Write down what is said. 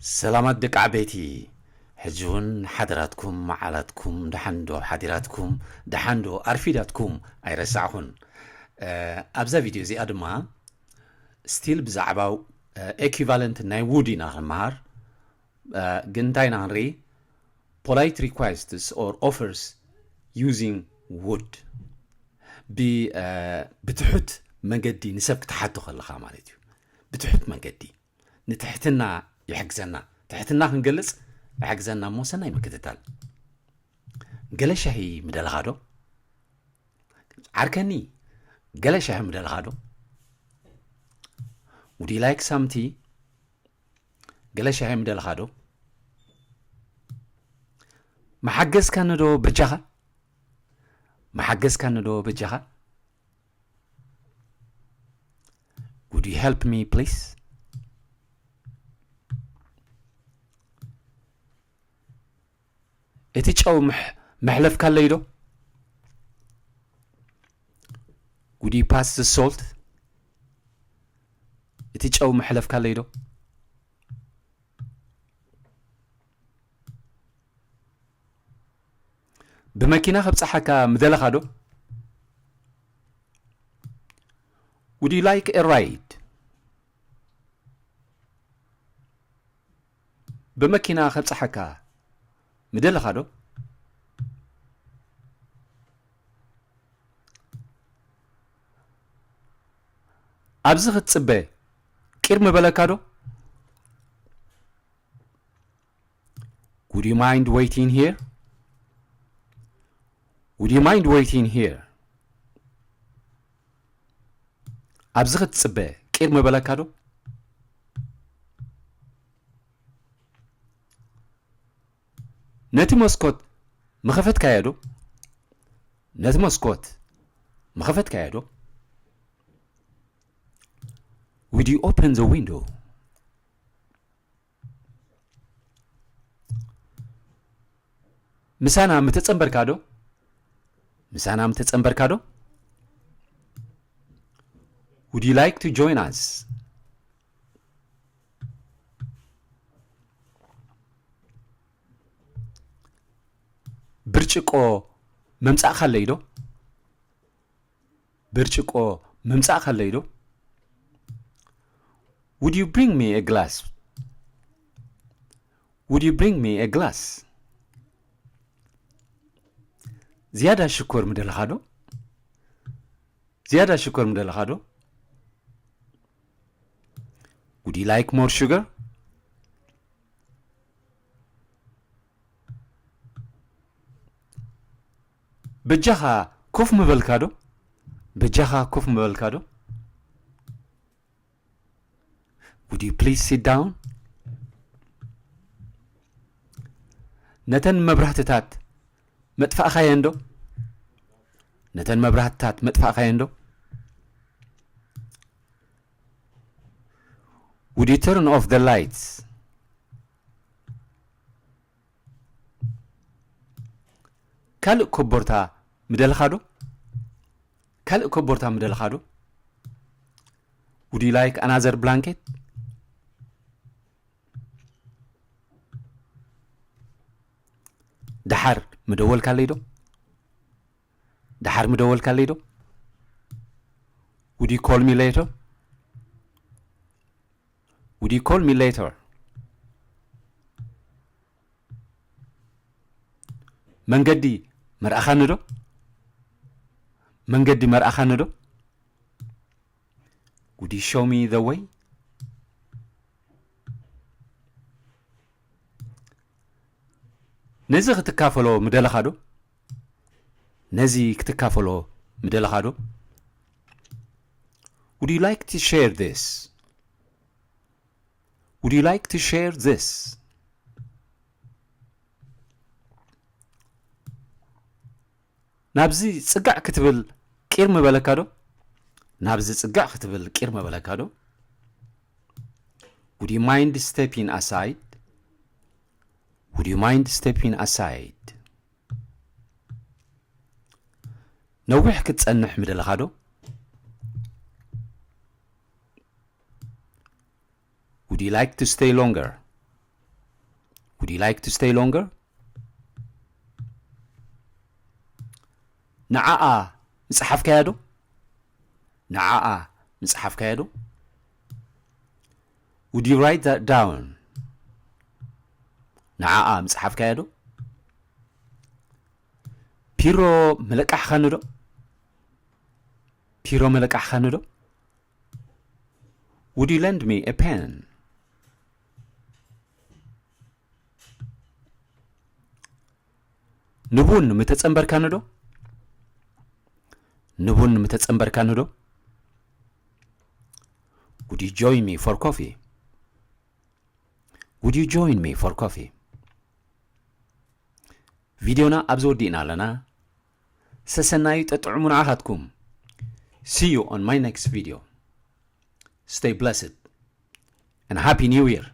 ሰላማት ደቂ ዓበይቲ፣ ሕጂ እውን ሓደራትኩም መዓላትኩም ደሓን ዶ ሓዲራትኩም፣ ደሓን ዶ ኣርፊዳትኩም ኣይረሳዕኹን። እ፣ ኣብዛ ቪድዮ እዚኣ ድማ ስቲል ብዛዕባ፣ እ፣ ኤኩቫለንት ናይ ውድ ኢና ክንመሃር። እ፣ ግን እንታይ ኢና ክንርኢ? Polite requests or offers using would። ብ-፣ እ፣ ብትሑት መንገዲ ንሰብ ክትሓቶ ከለኻ ማለት እዩ። ብትሑት መንገዲ። ንትሕትና ይሕግዘና። ትሕትና ክንገልጽ ይሕግዘና እሞ ሰናይ ምክትታል። ገለ ሻሂ ምደለኻ ዶ? ዓርከኒ፣ ገለ ሻሂ ምደለኻ ዶ? Would you like some tea? ገለ ሻሂ ምደለኻ ዶ? መሓገዝካኒ ዶ በጃኻ? መሓገዝካኒ ዶ በጃኻ? Would you help me, please? እቲ ጨው ምሕ-፣ መሕለፍካለይ ዶ? Would you pass the salt? እቲ ጨው መሕለፍካለይ ዶ? ብመኪና ከብጽሓካ ምደለኻ ዶ? Would you like a ride? ብመኪና ከብጽሓካ ምደለኻ ዶ? ኣብዚ ክትጽበ ቂር ምበለካ ዶ? Would you mind waiting here? Would you mind waiting here? ኣብዚ ክትጽበ ቂር ምበለካ ዶ? ነቲ መስኮት ምኸፈትካዮ ዶ? ነቲ መስኮት ምኸፈትካዮ ዶ? Would you open the window? ምሳና ምተጸንበርካ ዶ? ምሳና ምተጸንበርካ ዶ? Would you like to join us? ብርጭቆ መምጻእካለይ ዶ? ብርጭቆ መምጻእካለይ ዶ? Would you bring me a glass? Would you bring me a glass? ዝያዳ ሽኮር ምደለኻ ዶ? ዝያዳ ሽኮር ምደለኻ ዶ? Would you like more sugar? በጃኻ ኮፍ ምበልካ ዶ? በጃኻ ኮፍ ምበልካ ዶ? Would you please sit down? ነተን መብራህትታት መጥፋእኻየን ዶ? ነተን መብራህትታት መጥፋእኻየን ዶ? Would you turn off the lights? ካልእ ኮቦርታ ምደለኻ ዶ? ካልእ ኮቦርታ ምደለኻ ዶ? Would you like another blanket? ደሓር ምደወልካለይ ዶ? ደሓር ምደወልካለይ ዶ? Would you call me later? Would you call me later? መንገዲ መርኣኻኒ ዶ? መንገዲ መርኣኻኒ ዶ? Would you show me the way? ነዚ ክትካፈሎ ምደለኻ ዶ? ነዚ ክትካፈሎ ምደለኻ ዶ? Would you like to share this? Would you like to share this? ናብዚ ጽግዕ ክትብል ቂር ምበለካ ዶ? ናብዚ ጽግዕ ክትብል ቂር ምበለካ ዶ? Would you mind stepping aside? Would you mind stepping aside? ነዊሕ ክትጸንሕ ምደለኻ ዶ? Would you like to stay longer? Would you like to stay longer? ንዓኣ ምጽሓፍካያ ዶ? ንዓኣ ምጽሓፍካያ ዶ? Would you write that down? ንዓኣ ምጽሓፍካያ ዶ? ፒሮ መለቃሕኻኒ ዶ? ፒሮ መለቃሕኻኒ ዶ? Would you lend me a pen? ንቡን ምተጸንበርካኒ ዶ? ንቡን ምተጸንበርካኒ ዶ? Would you join me for coffee? Would you join me for coffee? ቪድዮና ኣብዚ ወዲእና ኣለና። ሰሰናዩ ጠጥዑሙ ንዓኻትኩም። See you on my next video. Stay blessed and happy new year.